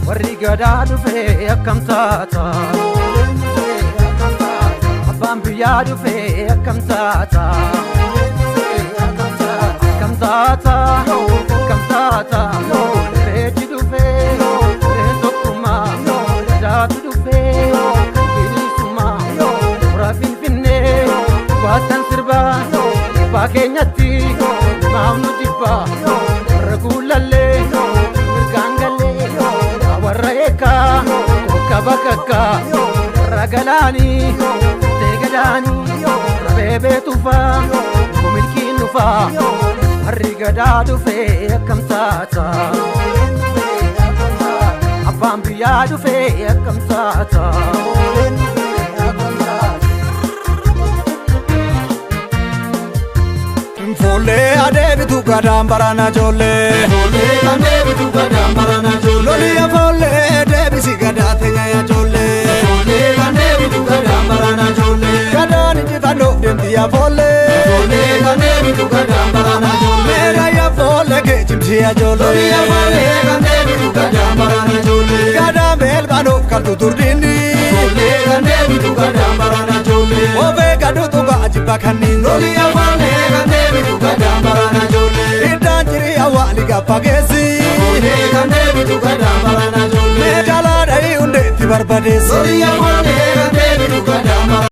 Warri gadaa dhufee akkam taata? Abbaan biyyaa dhufee akkam taata? Akkam taata? Akkam taata? Irreechi dhufee irreen tokkummaa gadaatu dhufee bilisummaa hora Finfinnee baastan sirbaa dhibbaa keenyatti maaf nu jibbaa warra guulallee mirgaan gallee warra eekaa tokka bakakkaa warra galaanii teegadaanii warra beebee tufaa milkiin dhufaa warri gadaa dhufee akkam taata? Abbaan biyyaa dhufee akkam taata? Foollee adeemitu gadaan barana ijoollee. Foollee kan deebitu gadaan barana ijoollee. Loliya foollee deebisi gadaa teenya ijoollee. Foollee kan deebitu gadaan barana ijoollee. Gadaan injifannoof deemti yaa foollee. Foollee kan deebitu gadaan barana ijoollee. Meera yaa foollee geejjibsi ijoollee. Loliya foollee kan deebitu gadaan barana ijoollee. Gadaan beelbaanoof kan tuturdinni. Foollee kan deebitu gadaan barana ijoollee. Ofee gaduutu baajibba kanniin. Loliya foollee kan deebitu gadaan barana ijoollee. Iddaan jirii awwaali gaffa geessi. Foollee kan deebitu gadaan barana ijoollee. Meeshaalee dhahii hundeetti barbadeessi. Loliya foollee kan deebitu gadaan.